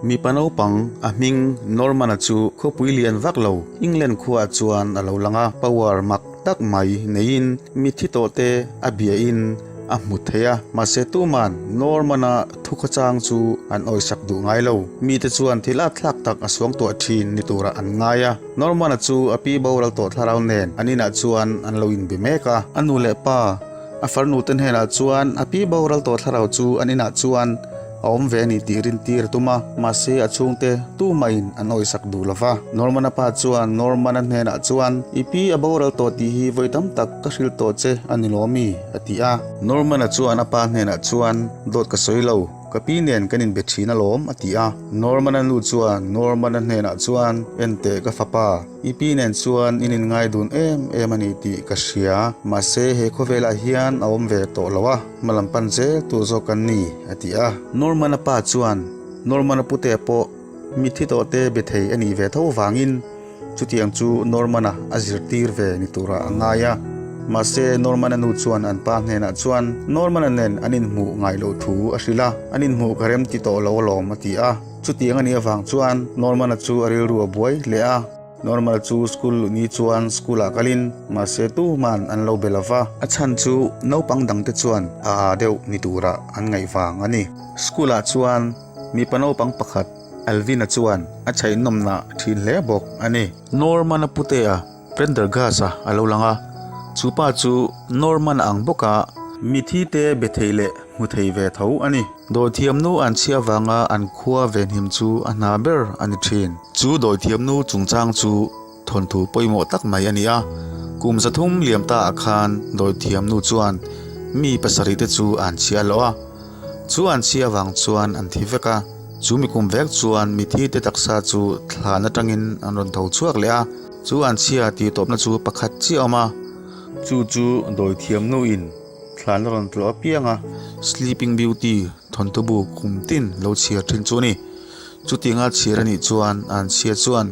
Mipa naupang, a hming Norman-a chu khawpui lian vak lo, England khuaah chuan a lo lang a. Power mak tak mai neiin mitthi tawhte a biain a hmu thei a, mahse tuman Norman-a thukhawchang chu an awisak duh ngai lo. Mite chuan thil atthlak tak a suangtuah thin ni turah an ngai a. Norman-a chu a pi boral tawh thlarau nen an inah chuan an lo inbe mek a. A nu leh pa, A farnute hnenah chuan a pi boral tawh thlarau chu an inah chuan a awm ve a ni tih rintir a tum a, mahse a chhungte tumahin an awisak duh lo va. Norman-a pa chuan Norman-a hnenah chuan, I pi a boral tawh tih hi vawi tam tak ka hrilh tawh che a ni lo mi? a ti a. Norman-a chuan a pa hnenah chuan, Dawt ka sawi lo, ka pi nen kan inbe thin alawm, a ti a. Norman-a nu chuan Norman-a hnenah chuan, Enteh ka fapa, I pi nen chuan in inngai dun em em a ni tih ka hria, mahse he khawvelah hian a awm ve tawh lo a, hma lam pan zel tur zawk kan ni, a ti a. Norman-a pa chuan Norman-a putea pawh mitthi tawhte be thei a nih ve tho vangin chutiang chu Norman-a a zirtir ve ni turah a ngai a. Mahse Norman-a nu chuan an pa hnenah chuan Norman-a nen an inhmuh ngai loh thu a hrilh a, an inhmuh ka rem ti tawh lo alawm a ti a. Chutiang a nih avang chuan Norman-a chu a rilru a buai hle a. Norman-a chu school luh ni chuan school-ah kalin mahse tuman an lo be lo va. A chhan chu naupang dangte chuan a aa deuh ni turah an ngaih vang a ni. School-ah chuan mipa naupang pakhat Alvin-a chuan a chhaihnawmnah thin hle bawk a ni. Norman-a putea Prendergast-a a lo lang a, chu pa chu Norman-a ang bawka mithite be thei leh hmu thei ve tho a ni. Dawithiamnu an chhia vanga an khua venhim chu a hna ber a ni thin. Chu dawithiamnu chungchang chu thawnthu pawimawh tak mai a ni a, kum 300 liam ta ah khan dawithiamnu chuan mi pasarihte chu an chhia loh a, chu an chhia vang chuan an thi vek a, chu mi kum vek chuan mithite taksa chu thlan atangin an rawn tho chhuak leh a, chu an chhia tih tawpna chu pakhat chiah a awm a, chu chu dawithiamnuin Thlan a rawn tlawh apiang a, Sleeping Beauty thawnthubu kum tin lo chhiar thin chu a ni. Chutianga chhiar a nih chuan an chhia chuan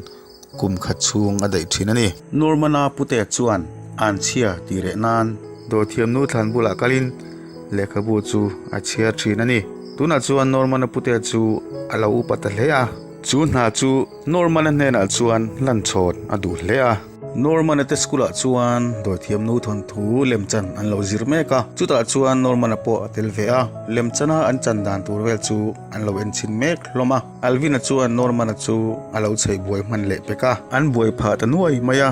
kum khat chhung a daih thin a ni. Norman-a putea chuan an chhia tih reh nan dawthiamnu thlan bulah kalin lehkhabu chu a chhiar thin a ni. Tunah chuan Norman-a putea chu a lo upa ta hle a. Chu hna chu Norman-a hnenah chuan hlanchhawn a duh hle a. Norman-a te school-ah chuan dawithiamnu thawnthu lemchan an lo zir mek a, chutah chuan Norman-a pawh a tel ve a, lemchana an chan dan tur vel chu an lo enchhin mek hlawm a. Alvin-a chuan Norman-a chu a lo chheih buai hman leh pek a, an buai phah ta nuai mai a.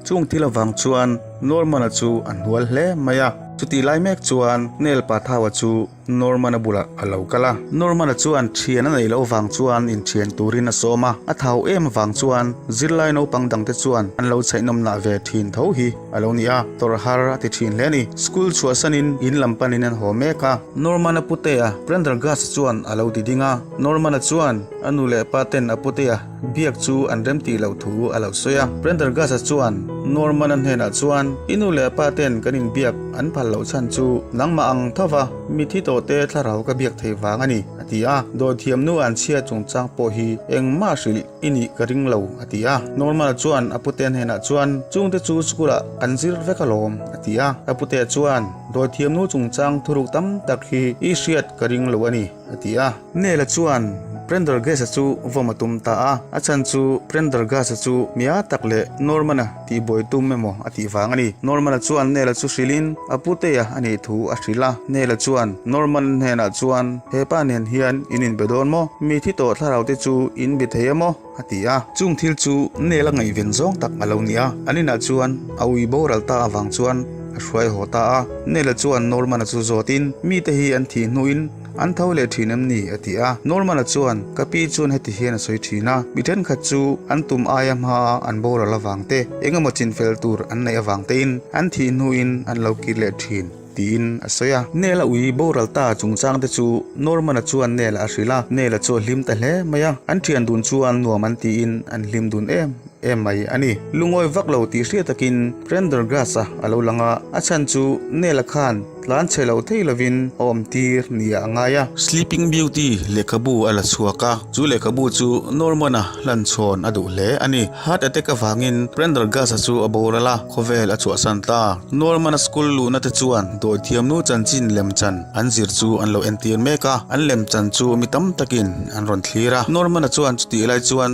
Chung thil avang chuan Norman-a chu a hnual hle mai a, chutih lai mek chuan Nel Pathau-a chu Norman-a bulah a lo kal a. Norman-a chuan thian a neih loh vang chuan inthian turin a sawm a, a thau em vang chuan zirlai naupang dangte chuan an lo chhaihnawmnah ve thin tho hi a lo ni a, tawrh har a ti thin hle a ni. School chhuahsanin in lam panin an haw mek a. Norman-a putea Prendergast chuan a lo ti ding a. Norman-a chuan a nu leh pa ten a putea biak chu an remtih loh thu a lo sawi a. Prendergast-a chuan Norman-a hnenah chuan, I nu leh pa ten kan inbiak an phal loh chhan chu nangmah ang tho va, mithi tawhte thlarau ka biak thei vang a ni, a ti a. Dawithiamnu an chhia chungchang pawh hi engmah hrilh i nih ka ring lo, a ti a. Norman-a chuan a pute hnenah chuan, Chungte chu school-ah kan zir vek alawm, a ti a. A pute chuan, Dawithiamnu chungchang thuruk tam tak hi i hriat ka ring lo a ni. a ti a. Nela chuan Prendergast-a chu vawm a tum ta a, a chhan chu Prendergast-a chu mia tak leh Norman-a tihbuai tum emaw a tih vang a ni. Norman-a chuan Nela chu hrilhin a putea a nih thu a hrilh a. Nela chuan Norman-a hnenah chuan, He pa nen hian in inbe dawn maw? Mi thi tawh thlarau te chu in be thei emaw? a ti a. Chung thil chu Nela ngaihven zawng tak a lo ni a. An inah chuan a ui boral ta avang chuan a hruai haw ta a. Nela chuan Norman-a chu zawtin, Mite hi an thih hnuin An tho leh thin em ni? a ti a. Norman-a chuan, Ka pi chuan heti hian a sawi thin a, mi thenkhat chu an tum aia hmaa an boral avang te, eng emaw chinfel tur an neih avang tein an thih hnuin an lo kir leh thin, tiin a sawi a. Nela ui boral ta chungchang te chu Norman-a chuan Nela a hrilh a, Nela chu a hlim ta hle mai a. An thian dun chuan nuam an tiin an hlim dun em em mai a ni. Lungawi vak lo tih hriat takin Prendergast-a a lo lang a, a chhan chu Nela khan. tlan chhe lo thei lovin a awm tir nia a ngai a. Sleeping Beauty lehkhabu a la chhuak a, chu lehkhabu chu Norman-a hlanchhawn a duh hle a ni. Heart attack avangin Prendergast-a chu a boral a, khawvel a chhuahsan ta. Norman-a school luhna te chuan dawithiamnu chanchin lemchan an zir chu an lo entir mek a, an lemchan chu mi tam takin an rawn thlir a. Norman-a chuan chutih lai chuan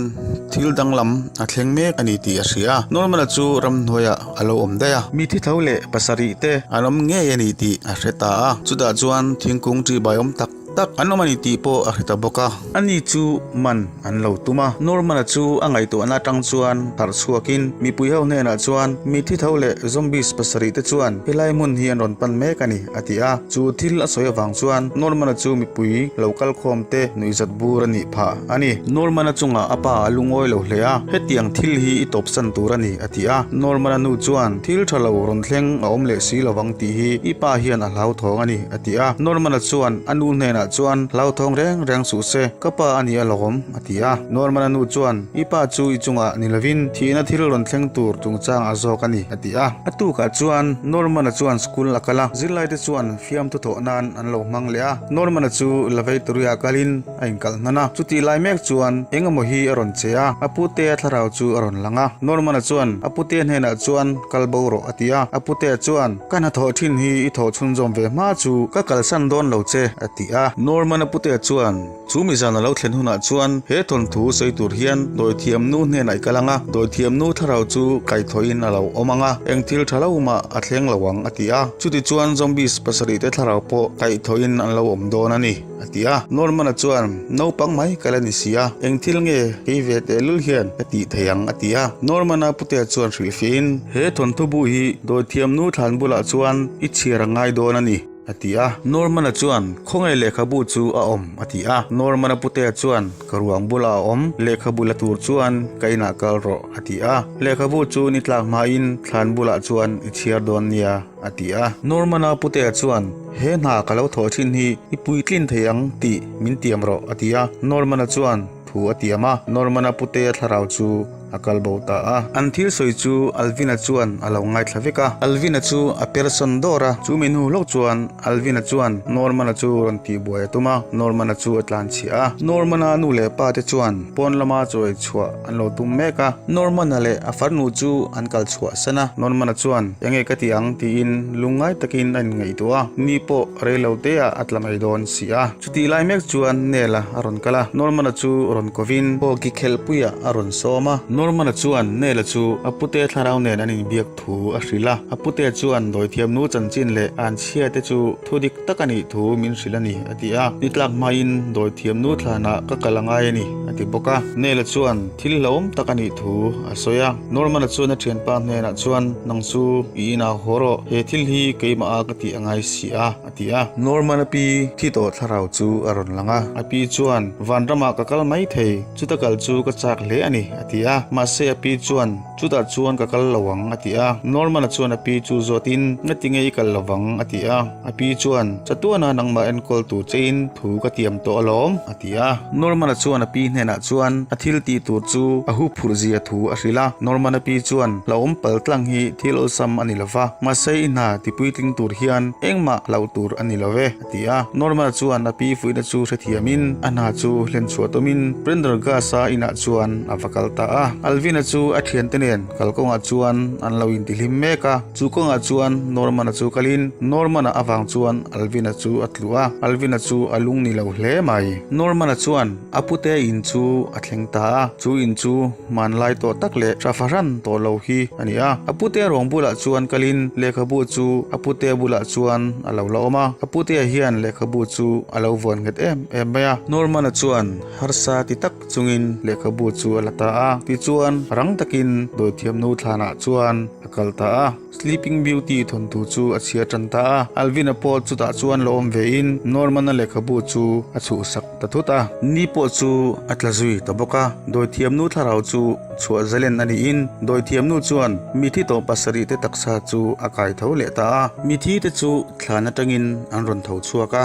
thil danglam a thleng mek a ni tih a hria a. Norman-a chu ramhnuaiah a lo awm daih a. Mi thitho leh pasarih te an awm ngei a ni tih a hre ta a. Chutah chuan thingkung ṭihbai awm tak tak an awm a ni tih pawh a hre ta bawk a. Ani chu man an lo tum a. Norman-a chu a ngaihtuahna atang chuan harh chhuakin mipui ho hnenah chuan mi thitho leh zombies pasarih te chuan helai hmun hi an rawn pan mek a ni a ti a. Chu thil a sawi avang chuan Norman-a chu mipui lo kal khawm te nuihzat bur a nih phah a ni. Norman-a chungah a pa a lungawi lo hle a, hetiang thil hi i tawpsan tur a ni a ti a. Norman-a nu chuan thil tha lo rawn thleng a awm leh si lovang tih hi i pa hian a hlauthawng a ni a ti a. Norman-a chuan a nu hnenah chuan hlauthawng reng reng suh se, ka pa a ni alawm a ti a. Norman-a nu chuan i pa chu i chungah ni lovin thihna thil rawn thleng tur chungchang a zawk a ni a ti a. A tukah chuan Norman-a chuan school a kal a, zirlaite chuan fiamthu thawh nan an lo hmang leh a. Norman-a chu lavatory-ah kalin a inkalh hnan a, chutih lai mek chuan eng emaw hi a rawn che a, a putea thlarau chu a rawn lang a. Norman-a chuan a putea hnenah chuan kal bo rawh a ti a, a putea chuan ka hnathawh thin hi i thawh chhunzawm ve hma chu ka kalsan dawn lo che a ti a. Norman-a putea chuan chu mi zan a lo thlen hunah chuan he thawnthu sawi tur hian dawithiam nu hnenah i kal ang a, dawithiam nu thlarau chu kaihthawhin a lo awm ang a, eng thil tha lo mah a thleng lo ang a ti a. Chutichuan zombies pasarihte thlarau pawh kaihthawhin an lo awm dawn a ni. A ti a. Norman-a chuan, Naupang mai ka la ni si a, eng thil nge kei ve tehlul hian ka tih thei ang? a ti a. Norman-a putea chuan hrilhfiahin, He thawnthu bu hi dawithiamnu thlan bulah chuan i chhiar a ngai dawn a ni, a ti a. Norman-a chuan, Khawngaih lehkhabu chu a awm, a ti a. Norman-a putea chuan, Ka ruang bulah a awm, lehkhabu la tur chuan ka inah kal rawh, a ti a. Lehkhabu chu ni tlak hmain thlan bulah chuan i chhiar dawn nia, a ti a. Norman-a putea chuan, He hna ka lo thawh thin hi i puitlin thei ang tih min tiam rawh, a ti a. Norman-a chuan thu a tiam a, Norman-a putea thlarau chu a kal bo ta a. An thil sawi chu Alvin-a chuan a lo ngaithla vek a. Alvin-a chu a persawn dawr a, chu mi hnu hlawk chuan Alvin-a chuan Norman-a chu rawn tihbuai a tum a, Norman-a chu a tlanchhiah a. Norman-a nu leh pa te chuan pawn lama chaw ei chhuah an lo tum mek a. Norman-a leh a farnu chu an kal chhuah san a. Norman-a chuan, Enge ka ti ang? tiin lungngai takin a inngaihtuah a. Ni pawh rei lo te ah a tla mai dawn si a. Chutih lai mek chuan Nel-a a rawn kal a. Norman-a chu rawn kovin hockey khelhpuiah a rawn sawm a. Norman-a chuan Nel-a chu a pute thlarau nen an inbiak thu a hrilh a. A pute chuan dawithiamnu chanchin leh anchhia te chu thu dik tak a nih thu min hrilh a ni, a ti a. Ni tlak hmain dawithiamnu thlanah ka kal a ngai a ni, a ti bawk a. Nela chuan thil hlauhawm tak a nih thu a sawi a. Norman-a chuan a thianpa hnenah chuan, Nang chu i inah haw rawh, he thil hi keimah a ka tih a ngai si a, a ti a. Norman-a pi thi tawh thlarau chu a rawn lang a. A pi chuan, Vanramah ka kal mai thei, chuta kal chu ka chak hle a ni, a ti a. Mahse a pi chuan, Chutah chuan ka kal lo ang, a ti a. Norman-a chuan a pi chu zawtin, Ngati nge i kal lo vang? a ti a. A pi chuan, Chatuana nangmah enkawl tur chein thu ka tiam tawh alawm, a ti a. Norman-a chuan a pi hnenah chuan a thil tih tur chu a huphurh zia thu a hrilh a. Norman-a pi chuan, Hlauhawm pal tlang hi thil awlsam a ni lo va, mahse i hna tipuitling tur hian engmah hlauh tur a ni lo ve. a ti a. Norma chuan a pi fuihna chu hrethiamin a hna chu hlen chhuah tumin Prendergast-a inah chuan a va kal ta a. Alvin-a chu a thiante nen kalkawngah chuan an lo intihlim mek a. Chu kawngah chuan Norman-a chu kalin Norman-a avang chuan Alvin-a chu a tlu a, Alvin-a chu a lung ni lo hle mai. Norman-a chuan a pute in chu a thleng ta a, chu in chu Hmanlai tawh tak leh tha fahran tawh lo hi a ni a. A putea ruang bulah chuan kalin lehkhabu chu a putea bulah chuan a lo la awm a. A putea hian lehkhabu chu a lo vuan nghet em em mai a. Norman-a chuan harsa ti tak chungin lehkhabu chu a la ta a. Tichuan rang takin dawithiamnu thlanah chuan a kal ta a. Sleeping Beauty thawnthu chu a chhiar tan ta a. Alvin-a pawh chutah chuan lo awm vein Norman-a lehkhabu chu a chhuhsak ta thut a. Ni pawh chu a tla zui ta bawk a. Dawithiamnu thlarau chu chhuah zalen a niin dawithiamnu chuan mithi tawh pasarih te taksa chu a kai tho leh ta a. Mithi te chu thlan atangin an rawn tho chhuak a.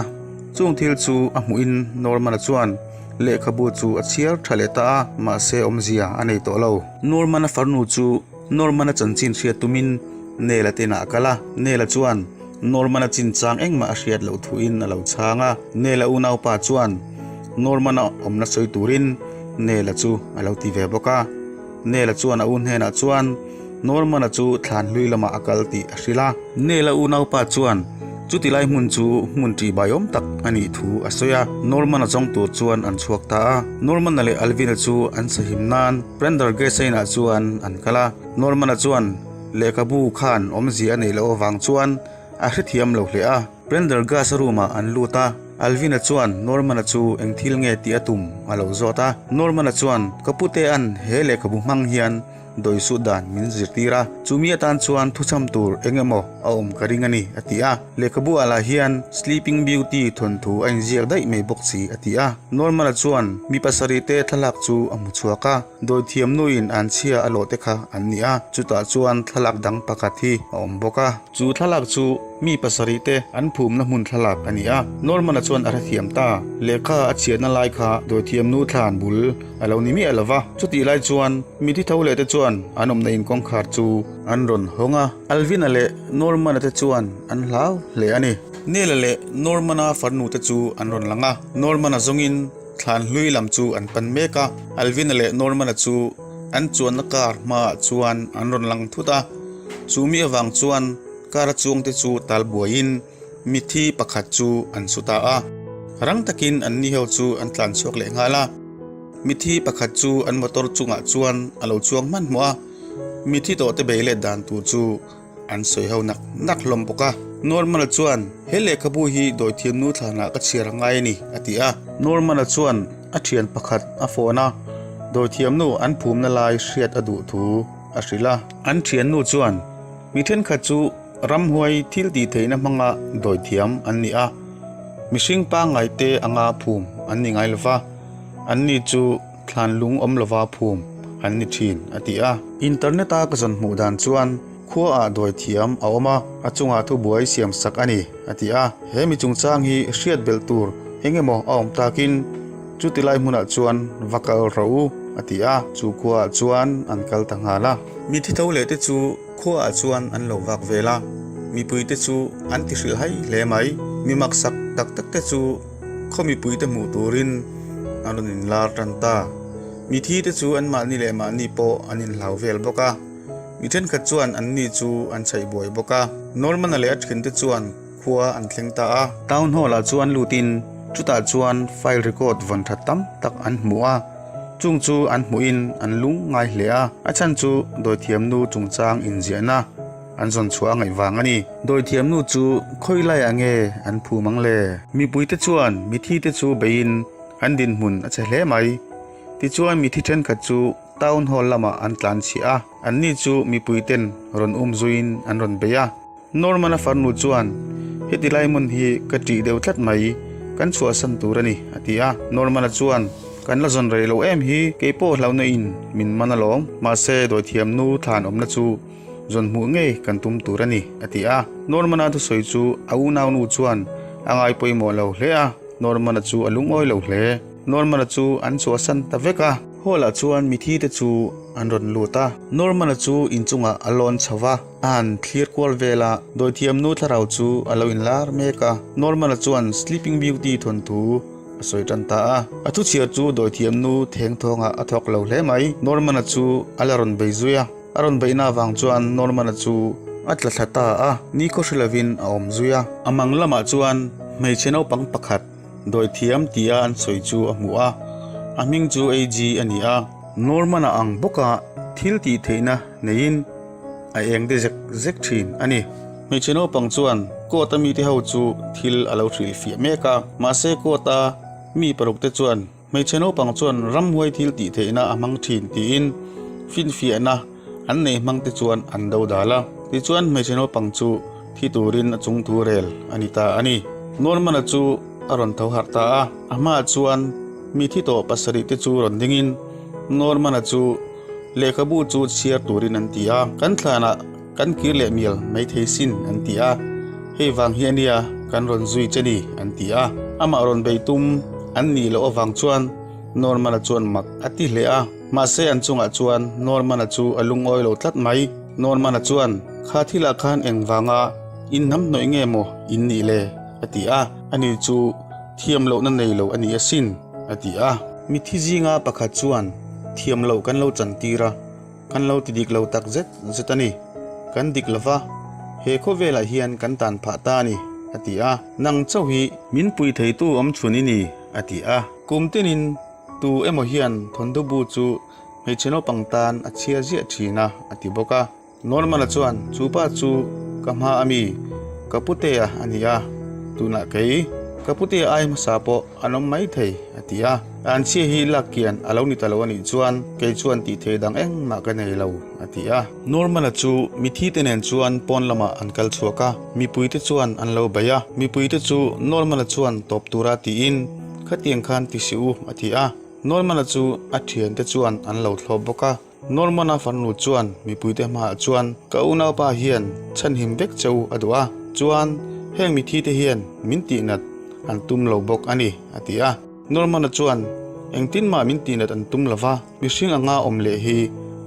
Chung thil chu a hmuhin Norman-a chuan lehkhabu chu a chhiar tha leh ta a, mahse awmzia a nei tawh lo. Norman-a farnu chu Norman-a chanchin hriat tumin Nela te inah a kal a. Nela chuan. Norman-a chinchang engmah a hriat loh thuin a lo chhang a. Neil-a unaupa chuan Norman-a awmna sawi turin Neil-a chu a lo ti ve bawk a. Neil-a chuan a u hnenah chuan Norman-a chu thlan hlui lamah a kal tih a hrilh a. Neil-a unaupa chuan chuti lai hmun chu hmun ṭihbaiawm tak a nih thu a sawi a. Norman-a zawng tur chuan an chhuak ta a. Norman-a leh Alvin-a chu an sahim nan Prendergast-a inah chuan an kal a. Norman-a chuan lehkhabu khan awmzia a neih loh avang chuan a hrethiam lo hle a. Prendergast-a room-ah an lut a, Alvin-a chuan Norman-a chu eng thil nge tih a tum a lo zawt a. Norman-a chuan, Ka putea'n he lehkhabu hmang hian dawisuh dan min zirtir a, chumi atan chuan thuchham tur eng emaw a awm ka ring a ni, a ti a. Lehkhabu ah lah hian Sleeping Beauty thawnthu a inziak daih mai bawk si, a ti a. Norman-a chuan mi pasarih te thlalak chu a hmu chhuak a, dawithiam nuin an chhia a lawh te kha an ni a, chutah chuan thlalak dang pakhat hi a awm bawk a. Chu thlalak chu mi pasarih te an phumna hmun thlalak a ni a, Norman-a chuan a hrethiam ta. Lehkha a chhiatna lai kha dawithiam nu thlan bul a lo ni miah lo va, chutih lai chuan mithi tho leh te chuan an awmna in kawngkhar chu an rawn hawng a. Alvin-a leh Norman-a te chuan an hlau hle a ni. Neil-a leh Norman-a farnu te chu an rawn lang a, Norman-a zawngin thlan hlui lam chu an pan mek a. Alvin-a leh Norman-a chu an chuanna car hmaah chuan an rawn lang thut a, chu mi avang chuan car a chuangte chu tal buaiin mithi pakhat chu an su ta a. Rang takin an ni ho chu an tlan chhuak leh nghal a, mithi pakhat chu an motor chungah chuan a lo chuang hmanhmawh a, mithi tawhte bei let dan tur chu An sawi ho nak nak hlawm bawk a. Norman-a chuan, He lehkhabu hi dawithiamnu thlanah ka chhiar a ngai a ni, a ti a. Norman-a chuan a thian pakhat a phone a, dawithiamnu an phumna lai hriat a duh thu a hrilh a. An thiannu chuan, Mi thenkhat chu ramhuai thil tih theihna hmanga dawithiam an ni a, mihring pangngai te anga phum an ni ngai lova, anni chu Thlan lung awm lova phum an ni thin, a ti a. Internet-a ka zawn hmuh dan chuan khuaah dawi thiam a awm a, a chungah thubuai siam sak a ni, a ti a. He mi chungchang hi hriat belh tur eng emaw a awm takin chuti lai hmunah chuan va kal rawh u, a ti a. Chu khuaah chuan an kal ta nghal a. Mithi tho leh te chu khuaah chuan an lo vak vel a, mipuite chu an ti hrilhhai hle mai. Mi maksak tak tak te chu Khaw mipuite hmuh turin an rawn inlar tan ta. Mithi te chu anmahni leh mahni pawh an inhlau vel bawk a, mi thenkhat chuan anni chu an chhaih buai bawk a. Norman-a leh a thinte chuan khua an thleng ta a. Town Hall-ah chuan lutin chutah chuan file record vawn tha tam tak an hmu a, chung chu an hmuhin an lung ngai hle a, a chhan chu dawithiamnu chungchang inziahna. An zawn chhuah a ngaih vang a ni. Dawithiamnu chu khawi laiah nge an phum ang le? Mipuite chuan mithi te chu beiin an dinhmun a che hle mai. Tichuan mithi thenkhat chu Town Hall lamah an tlan chhiah a, anni chu mipuiten rawn um zuiin an rawn bei a. Norman-a farnu chuan, Heti lai hmun hi ka ṭih deuh tlat mai, kan chhuahsan tur a ni, a ti a. Norman-a chuan, Kan la zawn rei lo em hi, kei pawh hlauhna in min man alawm, mahse dawithiamnu thlan awmna chu Zawn hmuh ngei kan tum tur a ni, a ti a. Norman-a thusawi chu a unaunu chuan a ngai pawimawh lo hle a, Norman-a chu a lungawi lo hle. Norman-a chu an chhuahsan ta vek a. Hall-ah chuan mithi te chu an rawn lut a. Norman-a chu inchungah a lawn chho va, a han thlir kual vel a, dawithiamnu thlarau chu a lo inlar mek a. Norman-a chuan Sleeping Beauty thawnthu a sawi tan ta a. A thuchhiar chu dawithiamnu thengthawngah a thawk lo hle mai. Norman-a chu a la rawn bei zui a. A rawn beihna avang chuan Norman-a chu a tla thla ta a, nikhaw hre lovin a awm zui a. A mang lamah chuan hmeichhe naupang pakhat dawithiam tia an sawi chu a hmu a, a hming chu AG a ni a. Norman-a ang bawka thil tih theihna neiin a eng de zek zek thin a ni. Hmeichhe naupang chuan court-a mite ho chu thil a lo hrilhfiah mek a, mahse court-a mi parukte chuan Hmeichhe naupang chuan ramhuai thil tih theihna a hmang thin tiin finfiahna an nei hmang te chuan an do dal a. Tichuan hmeichhe naupang chu thi turin a chung thu rel a ni ta a ni. Norman-a chu a rawn tho harh ta a, a hmaah chuan mi thi tawh pasarih te chu rawn dingin Norman-a chu lehkhabu chu chhiar turin an ti a. Kan thlanah Kan kir leh mial mai thei sin an ti a, hei vang hi a nia kan rawn zui che ni an ti a. Amah rawn bei tum an nih loh avang chuan Norman-a chuan mak a ti hle a, mahse an chungah chuan Norman-a chu a lungawi lo tlat mai. Norman-a chuan, Kha thilah khan engvanga. In hnam hnawih nge maw in nih le? a ti a. Ani chu thiam lohna nei lo a ni asin, a ti a. Mithi zinga pakhat chuan thiam loh kan lo chantir a, kan lo ti dik lo tak zet zet a ni. Kan dik lo va, he khawvelah hian kan tan phah ta a ni, a ti a. Nang chauh hi min pui theitu awm chhun i ni, a ti a. Kum tinin tu emaw hian thawnthu bu chu hmeichhe naupang tan a chhia ziah thin a, a ti bawk a. Norman-a chuan, Chu pa chu ka hma a mi, ka putea a ni a, tunah kei ka putea ai hmasa pawh an awm mai thei, a ti a. An chhia hi lak kian a lo ni ta lo a nih chuan kei chuan tih thei dang engmah ka nei lo, a ti a. Norman-a chu mithite nen chuan pawn lamah an kal chhuak a, mipuite chuan an lo bei a. Mipuite chu Norman-a chuan tawp tura tiin, Khatiang khan ti si u, a ti a. Norman-a chu a thiante chuan an lo thlawp bawk a. Norman-a farnu chuan mipuite hmaah chuan, Ka unaupa hian chhanhim vek che u a duh a, chuan heng mithite hian min tihnat an tum lo bawk a ni, a ti a. Norman-a chuan, Engtin mah min tihnat an tum lo va, mihring anga awm leh hi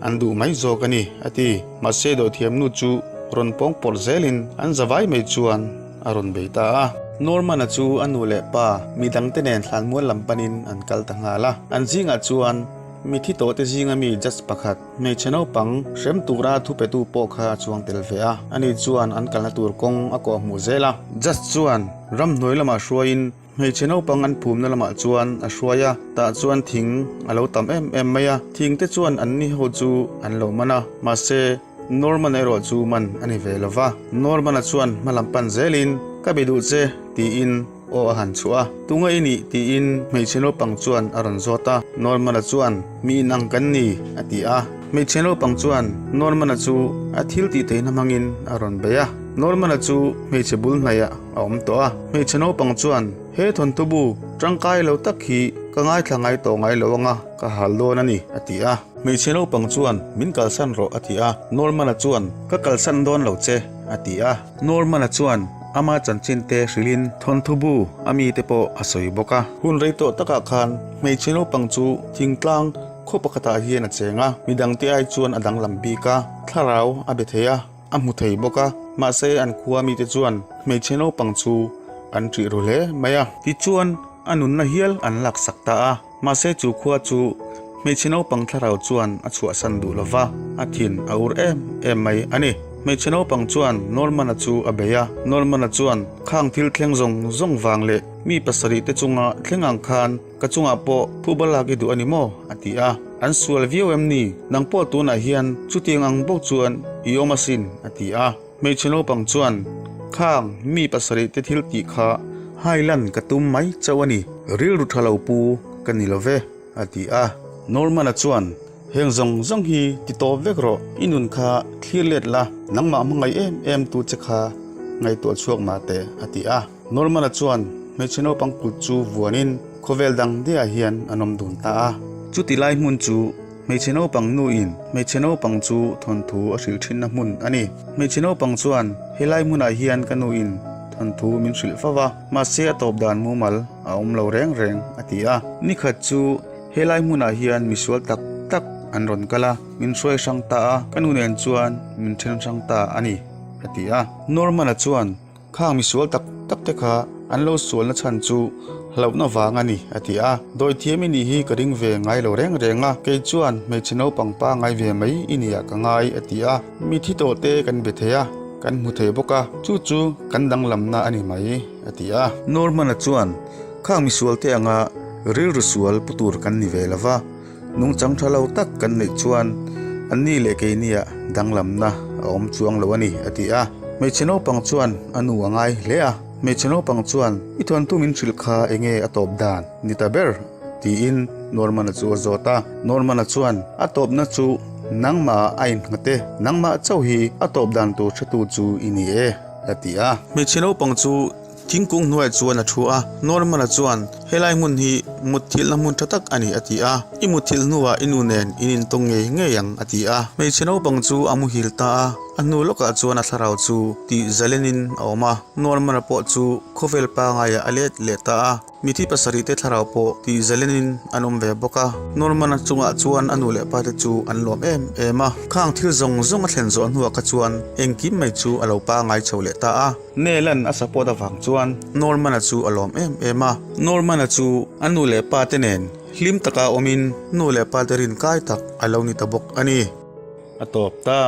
an duh mai zawk a ni, a ti. Mahse dawhthiamnu chu rawn pawng pawrh zelin an zavai mai chuan a rawn bei ta a. Norman-a chu a nu leh pa midangte nen thlanmual lam panin an kal ta nghal a. An zingah chuan Mithi tawhte zinga mi judge pakhat, hmeichhe naupang hrem tura thupetu pawh kha a chuang tel ve a. Ani chuan an kalna tur kawng a kawh hmuh zel a. Judge chuan ramhnuai lamah hruaiin hmeichhe naupang an phumna lamah chuan a hruai a, tah chuan thing a lo tam em em mai a. Thing te chuan anni ho chu an lo man a, mahse Norman erawh chu man a ni ve lo va. Norman-a chuan hma lam pan zelin, Ka be duh che, tiin Aw a han chhuah a, Tunga i nih? tiin hmeichhe naupang chuan a rawn zawt a. Norman-a chuan, Mi inang kan ni, a ti a. Hmeichhe naupang chuan Norman-a chu a thil tih theihna hmangin a rawn bei a. Norman-a chu hmeichhe bul hnaihah a awm tawh a. Hmeichhe naupang chuan, He thawnthu bu tangkai lo tak hi ka ngaithla ngai tawh ngai lo anga ka hal dawn a ni, a ti a. Hmeichhe naupang chuan, Min kalsan rawh, a ti a. Norman-a chuan, Ka kalsan dawn lo che, a ti a. Norman-a chuan ama chanchin te hrilhin thawnthu bu a mite pawh a sawi bawk a. Hun rei tawh takah khan hmeichhe naupang chu thingtlang khaw pakhatah hian a cheng a, midangte ai chuan a danglam bik a, thlarau a be thei a, a hmu thei bawk a. Mahse an khua mite chuan hmeichhe naupang chu an ṭih ru hle mai a. Tichuan a nunna hial an laksak ta a. Mahse chu khua chu hmeichhe naupang thlarau chuan a chhuahsan duh lo va, a thin a ur em em mai a ni. Hmeichhe naupang chuan Norman-a chu a bei a, Norman-a chuan khang thil thleng zawng zawng vang leh mi pasarih te chunga thleng ang khan ka chungah pawh phuba lak i duh a ni maw? a ti a. An sual viau em ni? Nang pawh tunah hian chutiang ang bawk chuan i awm asin a ti a. Hmeichhe naupang chuan, Khang, mi pasarih te thil tih kha hailan ka tum mai chauh a ni, rilru tha lo pu ka ni lo ve, a ti a. Norman-a chuan, Heng zawng zawng hi ti tawp vek rawh, i nun kha thlir let la, nangmah hmangaih em em tu che kha ngaihtuah chhuak mah teh, a ti a. Norman-a chuan hmeichhe naupang kut chu vuanin khawvel dang daiah hian an awm dun ta a. Chuti lai hmun chu Hmeichhe naupang nuin hmeichhe naupang chu thawnthu a hrilh thinna hmun a ni. Hmeichhe naupang chuan, Helai hmunah hian ka nuin thawnthu min hrilh fo va, mahse a tawp dan mumal a awm lo reng reng, a ti a. Nikhat chu helai hmunah hian misual tak tak an rawn kal a, min hruai hrang ta a, ka nu nen chuan min then hrang ta a ni, a ti a. Norman-a chuan, Khang misual tak tak te kha an lo sualna chhan chu hlauhna vang a ni, a ti a. Dawithiam i nih hi ka ring ve ngai lo reng reng a, kei chuan hmeichhe naupang pa ngai ve mai i nia ka ngai, a ti a. Mi thi tawh te kan be thei a, kan hmu thei bawk a, chu chu kan danglamna a ni mai, a ti a. Norman-a chuan, Khang misual te anga rilru sual pu tur kan ni ve lo va, Nungchang tha lo tak kan neih chuan anni leh keiniah danglamna a awm chuang lo a ni, a ti a. Hmeichhe naupang chuan a nu a ngai hle a. Hmeichhe naupang chuan, I thawnthu min hrilh kha enge a tawp dan ni ta ber? tiin Norman-a chu a zawt a. Norman-a chuan, A tawpna chu nangmah a innghat e, nangmah chauh hi a tawp dan tur hretu chu i ni e, a ti a. Hmeichhe naupang chu Thingkung hnuaiah chuan a thu a, Norman-a chuan. Helai hmun hi mutthilhna hmun tha tak a ni a ti a. I mutthilh hnuah i nu nen in intawng ngei ngei ang a ti a. Hmeichhe naupang chu a muhil ta a, a hnu lawkah chuan a thlarau chu tih zalenin a awm a. Norman-a pawh chu khawvel pangaiah a let leh ta a. Mithi pasarihte thlarau pawh tih zalenin an awm ve bawk a. Norman-a chungah chuan a nu leh pate chu an lawm em em a. Khang thil zawng zawng a thlen zawh hnuah kha chuan engkim mai chu a lo pangai chho leh ta a. Nelan a support avang chuan Norman-a chu a lawm em em a. Norman-a chu a nu leh pate nen hlim taka awmin nu leh pate rin kai tak a lo ni ta bawk a ni. A tawp ta.